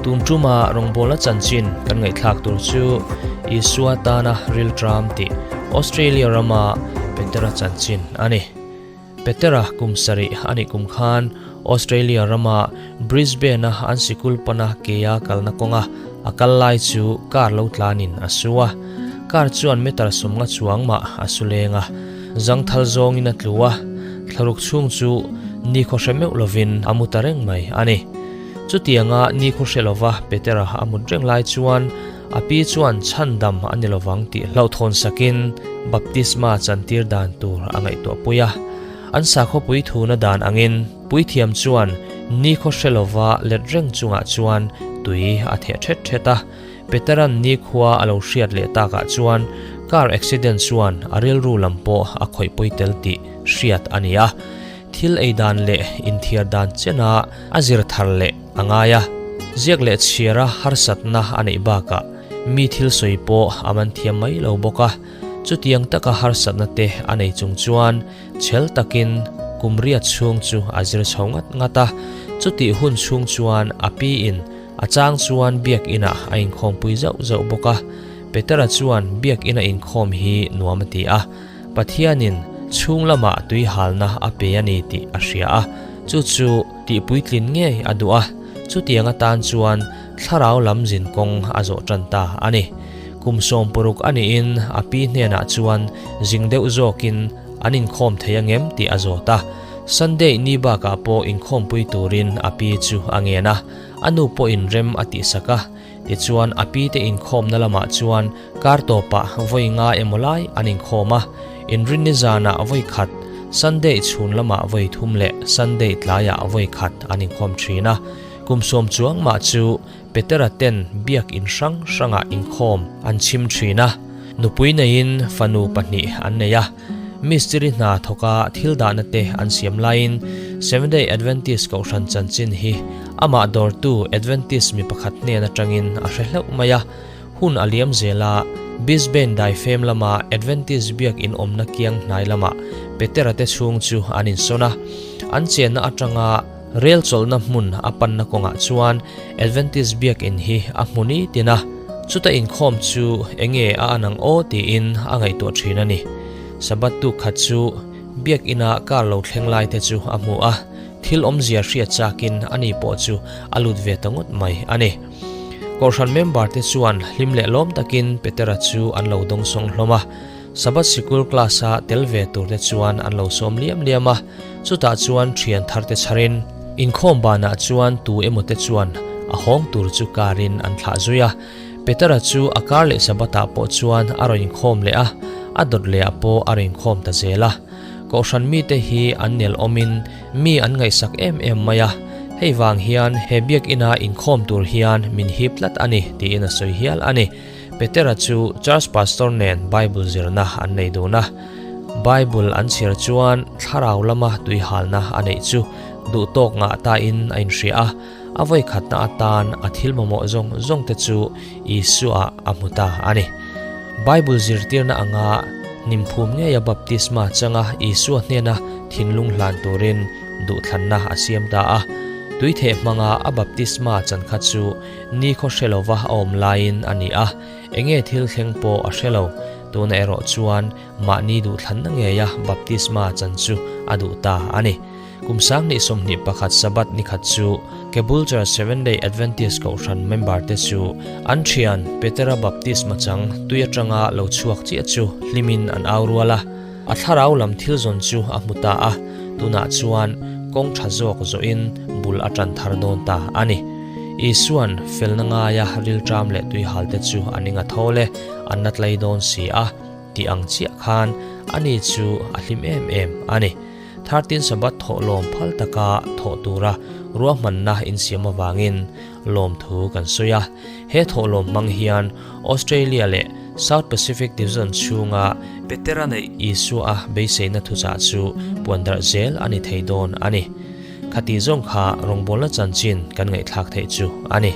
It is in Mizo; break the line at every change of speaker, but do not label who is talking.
Tun tuma rawngbawlna chanchin kan ngaihthlak tur chu Isua tana rilṭam tih Australia rama Petera chanchin a ni. Petera kum sarih a nih kum khan Australia rama Brisbane-a an sikul pana keia kalna kawnga a kal lai chu car lo tlanin a su a. Car chuan meter sawmnga chuang mah a su leng a, zangthal zawngin a tlu a, thlaruk chhung chu nikhaw hre meuh lovin a mu ta reng mai a ni. Chutianga nikhaw hre lova Petera a mut reng lai chuan a pi chuan chhandam a ni lovang tih hlauhthawn sakin baptisma chantir dan tur a ngaihtuah pui a. An sakhawpui thuna dan angin puithiam chuan nikhaw hre lova let reng chungah chuan tui a theh thet thet a. Petera'n nikhua a lo hriat leh takah chuan car accident chuan a rilru lam pawh a khawih pawi tel tih hriat a ni a. Thil ei dan leh inthiar dan chena a zir thar leh a ngai a, ziak leh chhiara harsatna a neih bakah mi thil sawi pawh a man thiam mai lo bawk a. Chutiang taka harsatna te a nei chung chuan chhel takin kum riat chhung chu a zir chho ngat ngat a. Chutih hun chhung chuan a piin a chang chuan biakinah a inkhawmpui zauh zauh bawk a. Petera chuan biakina inkhawm hi nuam a ti a. Pathianin chhung lamah tui halna a pe a ni tih a hria a, chu chu tih puitlin ngei a duh a, chutiang atan chuan thlarau lam zin kawng a zawh tan ta a ni. Kum 60 a niin a pi hnenah chuan zing deuh zawkin an inkhawm thei angem tih a zawt a, Sunday ni bakah pawh inkhawmpui turin a pi chu a ngen a, a nu pawhin rem a tihsak a. Tichuan a pi te inkhawmna lamah chuan kar tawpah vawi nga emaw lai an inkhawm a, Inrinni zanah vawi khat, Sunday chhun lamah vawi thum leh Sunday tlaiah vawi khat an inkhawm thin a. Kum sawm chuang mah chu Petera ten biak in hrang hrangah inkhawm an chhim thin a, nupui neiin fanu pahnih an nei a. Mistiri hna thawka thil dahna te an siam laiin Seventh-day Adventist kohhran chanchin hi amah dawrtu Adventist mi pakhat hnen atangin a hre hlauh mai a. Hun a liam zel a, Brisbane daifem lama Adventist biak in awmna kiang hnai lamah Petera te chhung chu an insawn a. An chenna atanga rel chawlhna hmun a panna kawngah chuan Adventist biak in hi a hmu ni tin a, chuta inkhawm chu enge a an ang aw tiin a ngaihtuah thin a ni. Sabbath tuk khat chu biak ina car lo thleng lai te chu a hmu a, thil awmzia hriat chakin ani pawh chu a lut ve ta ngawt mai a ni. Kohhran member te chuan hlim leh lawm takin Petera chu an lo dawngsawng hlawm a. Sabbath sikul class a tel ve tur te chuan an lo sawm liam liam a, chutah chuan thian thar te chharin inkhawm banah chuan tu emaw te chuan a hawng tur chu car in an thlah zui a. Petera chu a car leh Sabbath ah pawh chuan a rawn inkhawm leh a, a dawt leh ah pawh a rawn inkhawm ta zel a. Kohhran mite hi an nel awmin mi an ngaihsak em em mai a, hei vang hian he biakina inkhawm tur hian min hip tlat a ni tiin a sawi hial a ni. Petera chu Church Pastor nen Bible zirna an nei dun a. Bible an chhiar chuan thlarau lama tuihalna a neih chu duh tawk ngah tain a inhria a, a vawikhatna atan a thil mamawh zawng zawng te chu Isua a hmu ta a ni. Bible zirtirna anga hnimphum ngeia baptisma changa Isua hnena thinlung hlan turin duhthlanna a siam ta a. Tuitheh hmanga a baptisma chan kha chu Ni khaw hre lova a awm laiin a ni a, enge thil thleng pawh a hre lo. Tuna erawh chuan mahni duhthlanna ngeia baptisma chan chu a duh ta a ni. Kum 2021 Sabbath ni khat chu Caboolture Seventh-day Adventist Kohhran member te chu an thian Petera baptisma chang tui atanga lo chhuak chiah chu hlimin an au rual a. A thlarau lam thil zawn chu a hmu ta a, tunah chuan kawng tha zawk zawhin bul a tan thar dawn ta a ni. Isua'n felna ngaia rilṭam leh tuihalte chu a ning a tho le, an na tlai dawn si a, tih ang chiah khan ani chu a hlim em em a ni. Thirteen Sabbath thawh lawm phal taka thawh tura ruahmanna insiam avangin lawmthu kan sawi a. He thawh lawm hmang hian Australia leh South Pacific Division chhunga Petera neih Isua a beiseina thuchah chu puandarh zel a ni thei dawn a ni. Khati zawng kha rawngbawlna chanchin kan ngaihthlak theih chu a ni.